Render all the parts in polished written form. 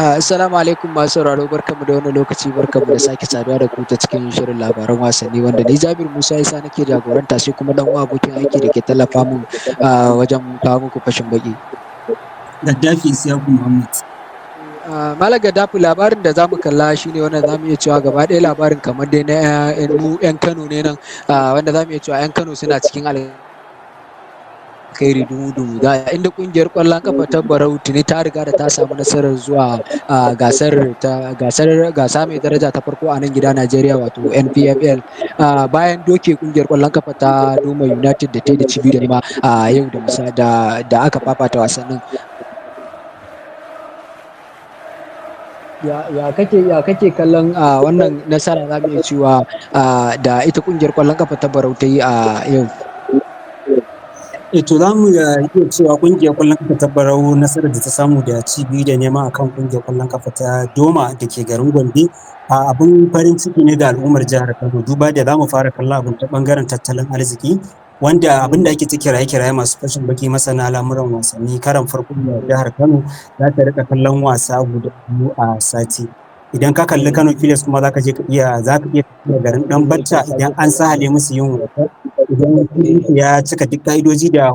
Assalamu alaikum masu sauraro, barkanmu da wannan lokaci, barkanmu da sake saduwa da ku ta cikin shirin labaran wasanni wanda ni Jabir Musa Isa nake jagoranta, sai kuma dan uwa abokin aiki da ke tallafa mun wajen kawo muku fashin baki. Gaddafi Isiyaku Muhammad. Malam Gaddafi, labarin da zamu kalla shine wannan. Zamu iya cewa gaba ɗaya labarin kamar dai na mu 'yan Kano ne nan, wanda zamu iya cewa 'yan Kano suna cikin alkhairi dumu-dumu da inda kungiyar kwallon kafa ta Barau tuni ta riga da ta samu nasarar zuwa gasar ta gasar gasa mai daraja ta farko a nan gida Najeriya, wato NPFL, bayan doke kungiyar kwallon kafa ta Doma United da ta yi da ci 2-0 a yau da da aka fafata wasannin. Ya kake kallon wannan nasara, za mu iya cewa, da ita kungiyar kwallon kafa ta Barau ta yi a yau? E, to, za mu iya cewa kungiyar kwallon kafa ta Barau, nasarar da ta samu da ci 2-0 akan kungiyar kwallon kafa ta Doma da ke garin Gombe, abin farin ciki ne ga al'ummar jihar Kano, duba da za mu fara kallon abin ta bangaren tattalin arziki, wanda abin da ake ta kiraye-kiraye, masu fashin baki, masana al'amuran wasanni, karan farko da jihar Kano za ta rika kallon wasa guda biyu a sati. Idan ka kalli Kano Pillars kuma za ka iya tafiya garin Ɗanbatta idan an sahale musu yin wasa, idan ya cika duk ka'idoji da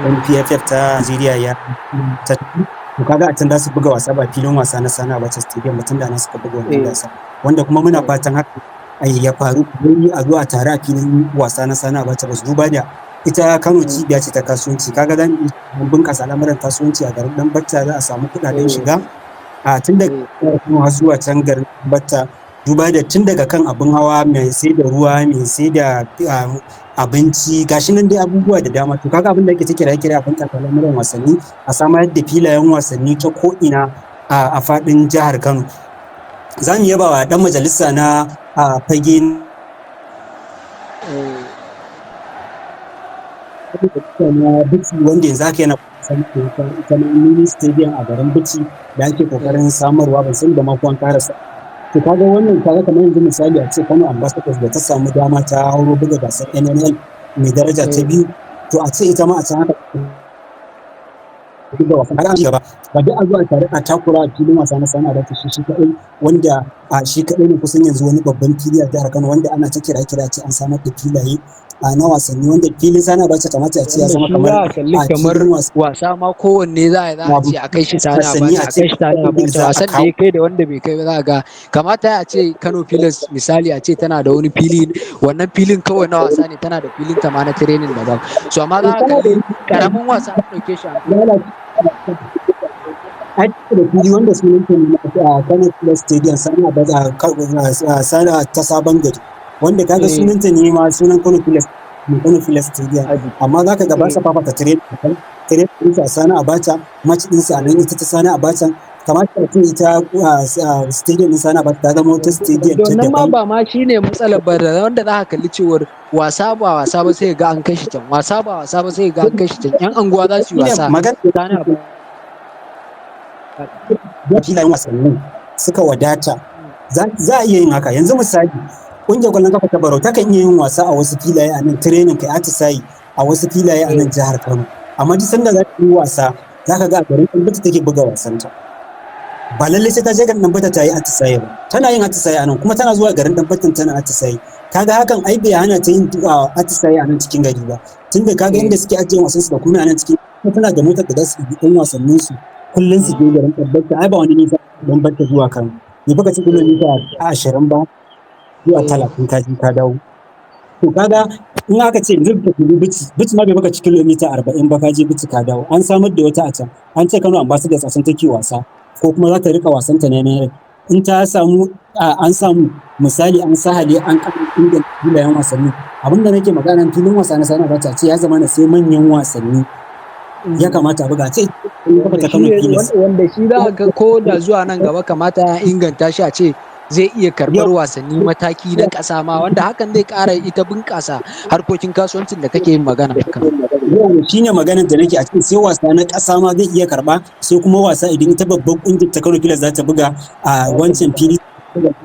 NPFL ta Najeriya ya ta. To, kaga a can za su buga wasa, ba filin wasa na Sani Abacha Stadium ba, tunda nan suka buga wannan gasa, wanda kuma muna fatan haka ai ya faru, a zo a tare a filin wasa na Sani Abacha ba su. Duba da ita Kano cibiya ce ta kasuwanci, kaga za mu iya bunƙasa al'amuran kasuwanci a garin Ɗanbatta, za a samu kuɗaɗen shiga a tun daga har zuwa can garin Ɗanbatta, duba da tun daga kan abin hawa, mai sai da ruwa, mai sai da abinci, gashi nan dai abubuwa da dama. To, kaga abin da ake ta kiraye kiraye, a bunƙasa al'amuran wasanni, a samar da filayen wasanni ta ko ina a faɗin jihar Kano. Za mu yaba wa ɗan majalisa na Fage na Bichi, wanda yanzu haka yana ita mini stadium a garin Bichi da ake kokarin samarwa, ban sani da ma ko an karasa. To, kaga wannan, kaga kamar yanzu misali a ce Kano Ambassadors da ta samu dama ta hauro buga gasar NNL mai daraja ta biyu, to a ce ita ma a can haka buga wasan har an gaba, ba duk a zuwa tare a takura a filin wasa na Sani Abacha shi kaɗai, wanda a shi kaɗai ne kusan yanzu wani babban fili a jihar Kano, wanda ana ta kira kira ce an samar da filaye na wasanni, wanda filin Sani Abacha kamata a ce ya zama kamar kamar wasa ma kowanne za a ce a kai shi Sani Abacha, a kai shi Sani Abacha. Wasan da ya kai da wanda bai kai ba, za a ga kamata a ce Kano Pillars misali a ce tana da wani fili, wannan filin kawai na wasa ne, tana da filin ta ma na training daban. So amma za a kalli karamin wasa an ɗauke shi a da fili wanda sunan ta ne a Kano Pillars Stadium Sani Abacha, Sana ta Sabon Gari, wanda kaga sunanta ne ma sunan Kano Pillars ne, Kano Pillars Stadium, amma zaka ga ba sa fafata training ɗinsa a Sani Abacha, match ɗinsa a nan ita ta Sani Abacha. Kamata a ce ita stadium ɗin Sani Abacha ta zama wata stadium ta daban. Ma ba ma shine matsalar ba, da wanda za ka kalli cewar wasa ba wasa ba sai ga an kai shi can, wasa ba wasa ba sai ga an kai shi can, yan anguwa za su yi wasa. Magana filayen wasannin suka wadata, za a iya yin haka. Yanzu misali ƙungiyar ƙwallon kafa ta Barau takan iya yin wasa a wasu filaye a nan, training kai, atisayi a wasu filaye a nan jihar Kano, amma duk sanda za ta yi wasa za ka ga a garin Ɗanbatta take buga wasanta. Ba lallai sai ta je garin Ɗanbatta ta yi atisaye ba, tana yin atisaye a nan kuma tana zuwa garin Ɗanbattan tana atisaye. Kaga hakan ai bai hana ta yin atisaye a nan cikin gari ba, tunda kaga inda suke ajiye wasan su da kuma a nan cikin, tana da motar da za su yi ɗan wasannin su kullum su je garin Ɗanbatta. Ai ba wani nisa Ɗanbatta zuwa Kano ne, baka ci kilomita 20 ba zuwa 30, ka je ka dawo. To, kaga in aka ce yanzu ka tafi Bichi, Bichi ma bai baka ci kilomita 40 ba, ka je Bichi ka dawo. An samar da wata a can, an ce Kano Ambassadors a can take wasa ko kuma za ta rika wasan ta ne in ta samu, an samu misali an sahale an inganta filayen wasanni. Abin da nake magana, filin wasa na Sani Abacha ce ya zama na sai manyan wasanni ya kamata a buga ce. Wanda shi za ga ko da zuwa nan gaba kamata ya inganta shi, a ce zai iya karɓar wasanni mataki na ƙasa ma, wanda hakan zai ƙara ita bunƙasa harkokin kasuwancin da kake yin magana. Shi ne maganar da nake, a cikin sai wasa na ƙasa ma zai iya karɓa, sai kuma wasa idan ita babban ƙungiyar ta Kano Pillars za ta buga a wancan fili,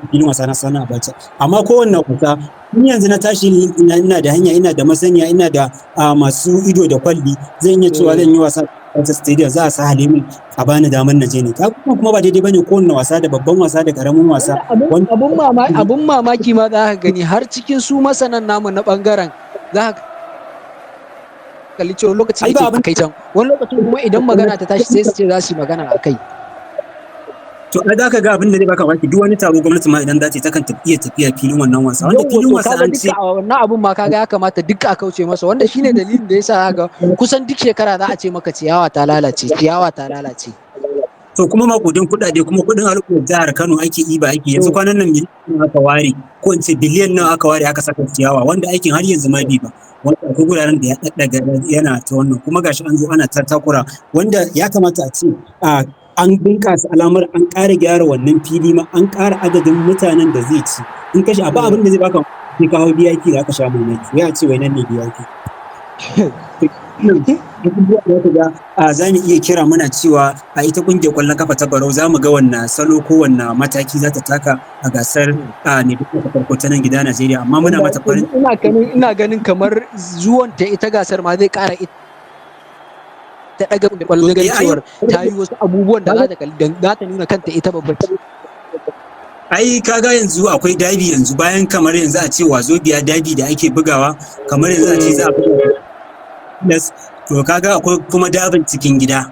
filin wasa na Sani Abacha. Amma kowanne wasa in yanzu na tashi, ina da hanya, ina da masaniya, ina da masu ido da kwalli, zan iya cewa zan yi wasa. Abacha Stadium za a sa halimin a bani damar na je ne. Ka kuma ba daidai bane kowanne wasa da babban wasa da karamin wasa. Abun mamaki ma za ka gani har cikin su masanan namu na bangaren za ka kalli cewa lokacin da kai can wani lokacin kuma idan magana ta tashi sai su ce za su yi magana a kai. To ai za ka ga abin da zai baka mamaki, duk wani taro gwamnati ma idan za ta takan iya tafiya filin wannan wasa, wanda filin wasa an ce wannan abun ma kaga ya kamata duk a kauce masa, wanda shine dalilin da yasa ga kusan duk shekara za a ce maka ciyawa ta lalace, ciyawa ta lalace. To kuma makudin kuɗaɗe kuma kuɗin al'ummar jihar Kano ake iba ake yanzu kwanan nan miliyan aka ware, ko in ce biliyan nawa aka ware aka saka ciyawa, wanda aikin har yanzu ma bi ba, wanda akwai guraren da ya daddaga yana ta wannan, kuma gashi an zo ana ta takura, wanda ya kamata a ce an bunƙasa alamar, an ƙara gyara wannan fili ma, an ƙara adadin mutanen da zai ci. In kashi abu abin da zai baka sai ka hau VIP da aka sha mamaki, ya ce wai nan ne VIP. Za mu iya kira muna cewa a ita ƙungiyar ƙwallon kafa ta Barau za mu ga wannan salo ko wannan mataki za ta taka a gasar ne duk ta farko ta nan gida Najeriya, amma muna mata farin ina ganin kamar zuwan ta ita gasar ma zai ƙara ta daga da kwallo ganin cewar ta yi wasu abubuwan da za ta nuna kanta ita babbar. Ai kaga yanzu akwai dabi yanzu bayan kamar yanzu a ce Wazobiya dabi da ake bugawa, kamar yanzu a ce za a buga, to kaga akwai kuma dabin cikin gida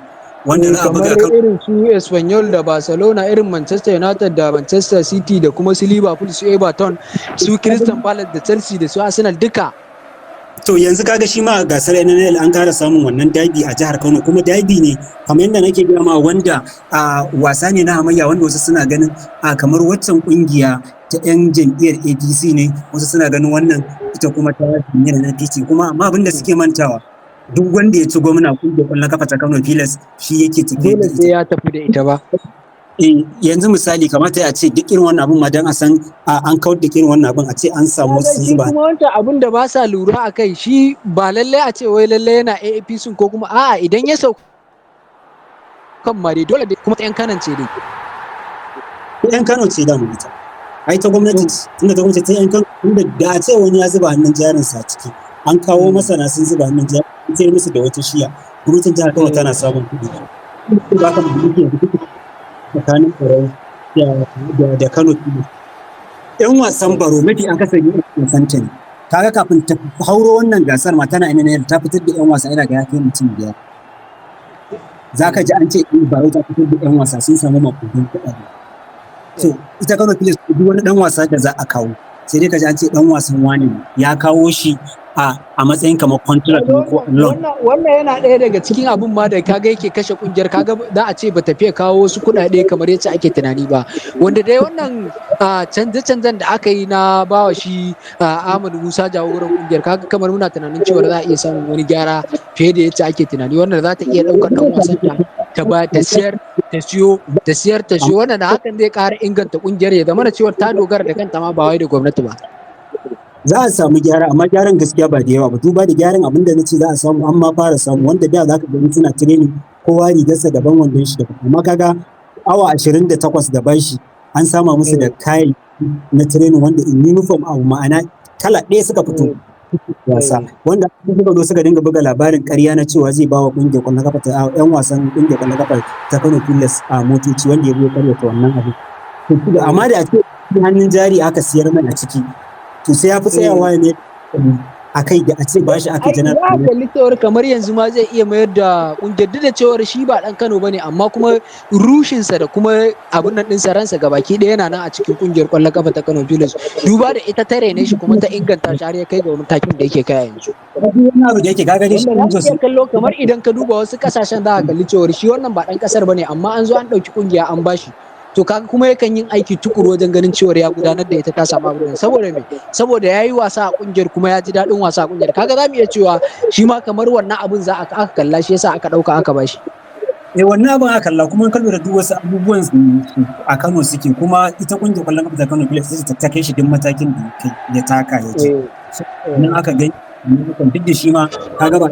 wanda za a buga kamar irin su Espanyol da Barcelona, irin Manchester United da Manchester City, da kuma su Liverpool, su Everton, su Crystal Palace da Chelsea da su Arsenal duka. To yanzu kaga shi ma gasar NNL an kara samun wannan dabi a jihar Kano, kuma dabi ne kamar yadda nake gaya ma, wanda a wasa ne na hamayya, wanda wasu suna ganin a kamar waccan kungiya ta yan jam'iyyar APC ne, wasu suna ganin wannan ita kuma ta jam'iyyar NPC kuma, amma abin da suke mantawa duk wanda ya ci gwamna kungiyar kwallon kafa ta Kano Pilas shi yake tafiya da ita, ya tafi da ita ba. Yanzu misali kamata a ce duk irin wannan abun ma dan a san an kawar da irin wannan abun, a ce an samu wasu zuba. Kuma wancan abun da ba sa lura a kai shi ba lallai a ce wai lallai yana AAP sun ko kuma a'a idan ya sauka kan ma dai dole dai kuma yan kanan ce dai. Yan Kano ce da mu ita. Ai ta gwamnati tunda ta gwamnati ta yan Kano, tunda da a ce wani ya zuba hannun jarinsa a ciki an kawo masana sun zuba hannun jarin an sayar musu da wata shiya, gwamnatin jihar Kano tana samun kuɗi. Ba ka mamaki yanzu tsakanin Barau da Kano. Yan wasan Baro mafi akasari yan wasan ta ne. Kaga kafin ta hauro wannan gasar ma tana NNL ta fitar da yan wasa, ina ga ya kai mutum 5. Za ka ji an ce in Barau ta fitar da yan wasa sun samu makudan kuɗaɗe. So ita Kano Pilas duk wani ɗan wasa da za a kawo sai dai ka ji an ce ɗan wasan wani ya kawo shi a matsayin kamar contract ne ko loan. Wannan yana ɗaya daga cikin abun ma da kaga yake kashe kungiyar, kaga za a ce ba tafiya kawo wasu kuɗaɗe kamar yadda ake tunani ba, wanda dai wannan canje-canjen da aka yi na bawa shi Ahmad Musa jagoran kungiyar, kaga kamar muna tunanin cewa za a iya samun wani gyara fiye da yadda ake tunani, wannan za ta iya ɗaukar ɗan wasan ta ba ta siyar ta siyo ta siyar ta siyo, wannan hakan zai ƙara inganta kungiyar ya zama da cewa ta dogara da kanta ma ba wai da gwamnati ba. Za a samu gyara, amma gyaran gaskiya ba da yawa ba, duba da gyaran abin da nace za a samu an ma fara samu, wanda da za ka gani suna training kowa rigarsa daban wandon shi daban, amma kaga awa 28 da bashi an sama musu da kayan na training wanda in uniform abu ma'ana kala ɗaya suka fito wasa, wanda suka zo suka dinga buga labarin ƙarya na cewa zai bawa ƙungiyar ƙwallon kafa ta yan wasan ƙungiyar ƙwallon kafa ta Kano Pilas a motoci, wanda ya zo karyata wannan abu. Amma da a ce hannun jari aka siyar mai a ciki to sai ya fi tsayawa ne a kai da a ce ba shi aka janar. Ya kalli cewar kamar yanzu ma zai iya mayar da kungiyar, duk da cewar shi ba dan Kano bane, amma kuma rushinsa da kuma abun nan ɗinsa ransa gabaki ɗaya yana nan a cikin kungiyar ƙwallon kafa ta Kano Pilas, duba da ita tare ne shi kuma ta inganta shi har ya kai ga matakin da yake kai yanzu. Wani abu da yake kaga dai shi iya kallo kamar idan ka duba wasu kasashen za ka kalli cewar shi wannan ba dan kasar bane, amma an zo an ɗauki kungiya an bashi, to kaga kuma yakan yin aiki tukuru wajen ganin cewar ya gudanar da ita ta samu abin, saboda me, saboda ya yi wasa a kungiyar kuma ya ji daɗin wasa a kungiyar, kaga za mu iya cewa shi ma kamar wannan abin za a aka kalla shi yasa aka ɗauka aka bashi. Eh, wannan abin aka kalla, kuma kan lura duk wasu abubuwan a Kano suke, kuma ita kungiyar kwallon kafa ta Kano Pilas ita ta kai shi duk matakin da ya taka ya je. Nan aka gani duk da shi ma kaga ba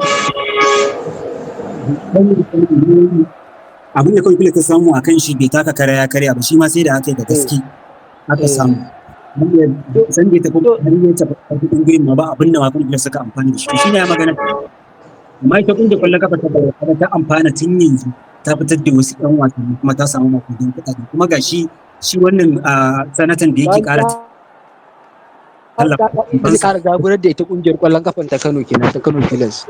abin da kawai ta samu a kan shi bai taka kara ya karya ba, shi ma sai da aka yi da gaske aka samu. San da ya tafi har ya tafi kudin gurin ma ba abin da ma kungiyar suka amfani da shi, shi ne ya magana. Amma ita kungiyar kwallon kafa ta Barau ta amfana tun yanzu, ta fitar da wasu 'yan wasanni kuma ta samu makudan kuɗaɗe, kuma ga shi wannan sanatan da yake ƙara tallafa zai ƙara jagorar da ita kungiyar kwallon kafan ta Kano kenan, ta Kano Pillars.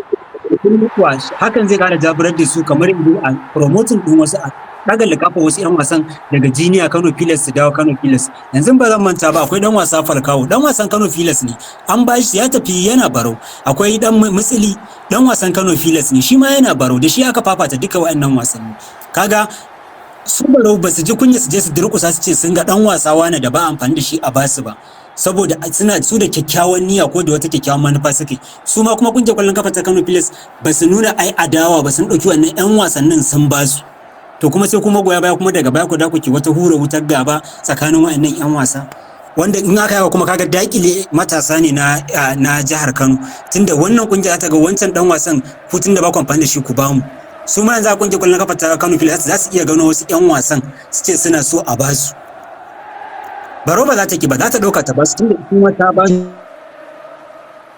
Hakan zai ƙara jaburar da su, kamar yanzu a promoting din wasu, a ɗaga likafa wasu 'yan wasan daga jiniya Kano Pillars su dawo Kano Pillars. Yanzu ba zan manta ba, akwai dan wasa Falkawo, dan wasan Kano Pillars ne, an ba shi ya tafi yana Barau. Akwai dan Mutsili, dan wasan Kano Pillars ne, shi ma yana Barau, da shi aka fafata duka waɗannan wasanni. Kaga su Barau ba su ji kunya su je su durƙusa su ce sun ga dan wasa wane da ba amfani da shi a basu ba, saboda suna su da kyakkyawan niyya ko da wata kyakkyawan manufa suke. Su ma kuma kungiyar kwallon kafa ta Kano Pillars ba su nuna ai adawa ba, sun ɗauki wannan 'yan wasannin sun ba su. To kuma sai kuma goya baya kuma daga baya ku da kuke wata hura wutar gaba tsakanin waɗannan 'yan wasa, wanda in aka yawa kuma kaga dakile matasa ne na jihar Kano, tunda wannan kungiya ta ga wancan dan wasan ku tunda ba ku amfani da shi ku bamu. Su ma yanzu a kungiyar kwallon kafa ta Kano Pillars za su iya gano wasu 'yan wasan su ce suna so a basu. Baro ba za ta ki ba, za ta ɗauka ta basu, tunda kuma ta ba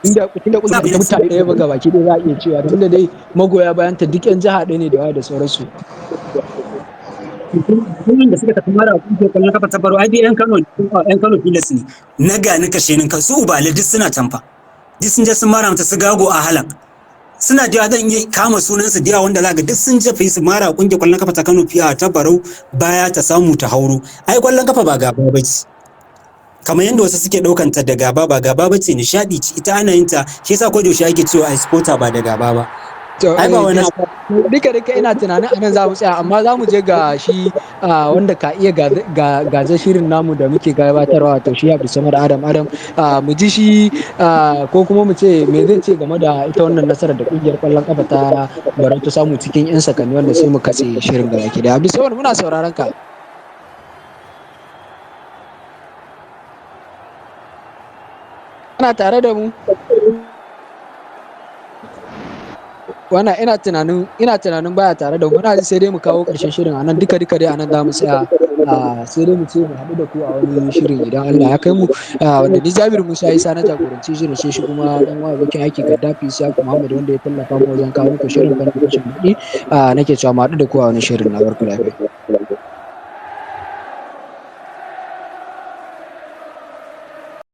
Tunda kungiyar mutane ɗaya ba gabaki ɗaya, za a iya cewa tunda dai magoya bayan ta duk 'yan jiha ɗaya ne da waya da sauransu. Kullum da suka tafi mara kungiyar kwallon kafa ta Baro ai dai 'yan Kano Pillars ne na gani kashe nin su Ubale duk suna can fa, duk sun je sun mara mata, su Gago a Halak suna da, zan iya kama sunan su da wanda zaka duk sun jefe su mara kungiyar kwallon kafa ta Kano Pillars ta Barau baya ta samu ta hauro. Ai kwallon kafa ba gaba ba ce kamar yadda wasu suke ɗaukan ta da gaba, ba gaba ba ce, nishaɗi ce ita, ana yin ta. Shi yasa ko da yaushe ake cewa ai supporter ba da gaba ba. Ai ba wani Duka duka ina tunanin anan za mu tsaya, amma za mu je ga shi wanda ka iya gaje shirin namu da muke gabatarwa, to shi Abdulsamad Adam Adam, mu ji shi ko kuma mu ce me zai ce game da ita wannan nasarar da kungiyar kwallon kafa ta Barau ta samu cikin 'yan sakanni, wanda sai mu katse shirin gaba ki da. Abdulsamad, muna sauraron ka. Kana tare da mu? Wannan ina tunanin baya tare da mu. Muna sai dai mu kawo ƙarshen shirin anan. Duka duka dai anan za mu tsaya, sai dai mu ce mu haɗu da ku a wani shirin idan Allah ya kai mu, wanda ni Jabir Musa Isa na jagoranci shirin, sai shi kuma dan uwa abokin aiki Gaddafi Isiyaku Muhammad wanda ya tallafa mu wajen kawo muku shirin kan kashin kuɗi. Nake cewa mu haɗu da ku a wani shirin. Na barku lafiya.